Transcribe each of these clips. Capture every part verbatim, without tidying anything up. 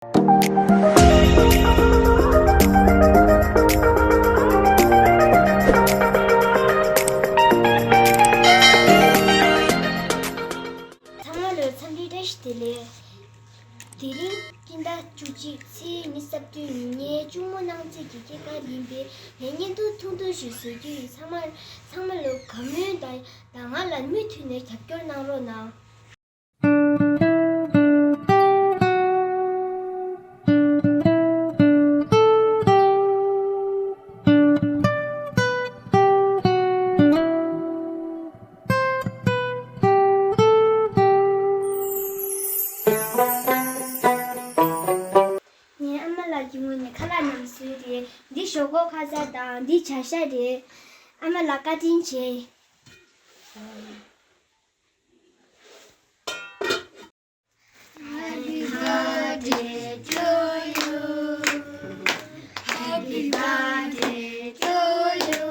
ཚང་མ་ལ་འཚམས་འདྲི་བཀྲ་ཤིས་བདེ་ལེགས། དེ་རིང་སྤྱི་ཟླ་བཅུ་གཅིག་ཚེས་ཉི་ཤུ་རྩ་བདུན་ཉིན་ངའི་གཅུང་མོ་གནངས་ཚེ་གི་སྐྱེས་སྐར་ཡིན་པས། ངས་བརྙན་ཐུང་ཐུང་ཐུང་ཞིག་བཟོ་རྒྱུ་ཡིན། ཚང་མ་ཚང་མ་ལ་དགའ་མོས་དང་དང་ང་ལ་མུ་མཐུད་ནས་རྒྱབ་སྐྱོར་གནང་རོགས་གནང་། ངའི་ཨ་མ་ལགས་ཀྱི་ངོས་ནས་ཁ་ལག་རྣམས་བཟོས་ཏེ། འདི་ཞོག་ཁོག་ཁ་ཟས་དང་འདི་བྱ་ཤ་རེད། ཨ་མ་ལགས་བཀའ་དྲིན་ཆེ། Happy birthday to you. Happy birthday to you.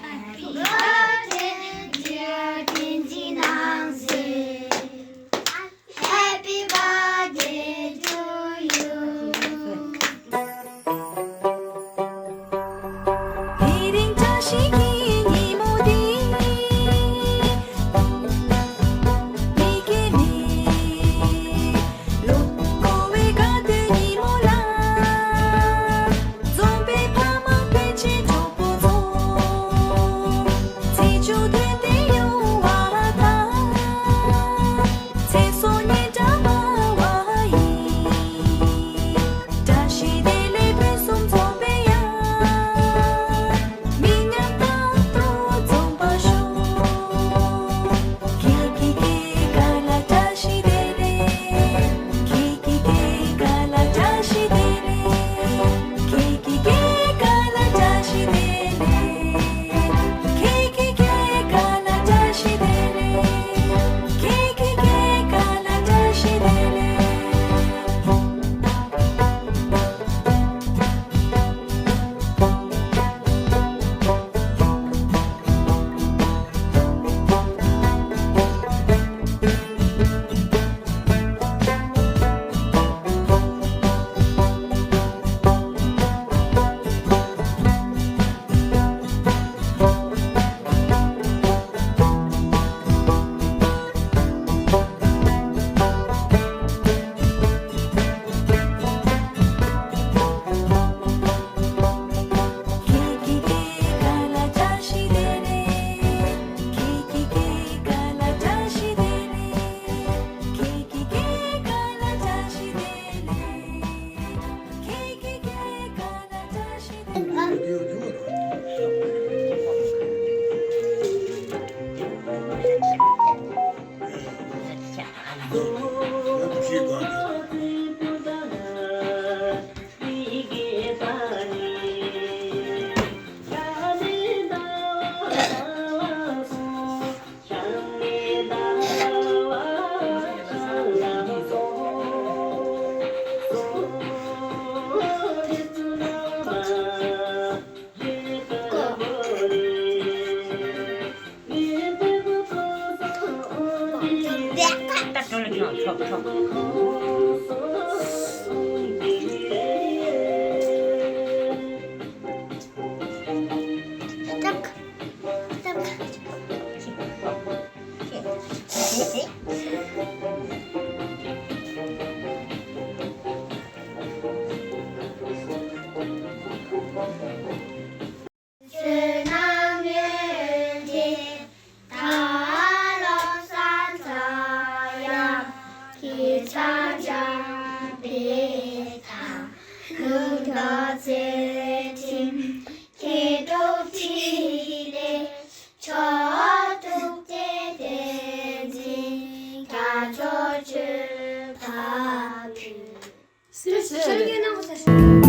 Happy birthday, dear Tenzin Nangzi. Happy birthday to you. དེ་རིང་བཀྲ་ཤིས་ཀྱི་ཉིན་མོ་འདི། མི་སྐྱེ་མེད་ལོ་འཁོར་བའི་དགའ་སྟོན་ཉིན་མོ་ལ། འཛོམས་པའི་ཕ་མ་སྤུན་མཆེད་གྲོགས་པོ་ཚོ། ཚེས་བཅུ་དོན་ལྡན་ཡོང་བ་དང་། ཚེ་སྲོག་སྙིང་འདྲ་མ་བ་ཡིན། བཀྲ་ཤིས་བདེ་ལེགས་ཕུན་སུམ་ཚོགས་པའི་ཡང་། མི་ཉམས་རྟག་ཏུ་འཛོམས་པར་ཤོག་ཁྱེད་ཀྱི་སྐྱེས་སྐར་ལ་བཀྲ་ཤིས་བདེ་ལེགས། ཁྱེད་ཀྱི་སྐྱེས་སྐར་ལ་བཀྲ་ཤིས་བདེ་ལེགས། ཁྱེད་ཀྱི་སྐྱེས་སྐར་ལ་བཀྲ་ཤིས་བདེ་ལེགས། ཁྱེད་ཀྱི་སྐྱེས་སྐར་ལ་བཀྲ་ཤིས་བདེ་ལེགས། ཁྱེད་ཀྱི་སྐྱེས་སྐར་ལ་བཀྲ་ཤིས་བདེ་ལེགས།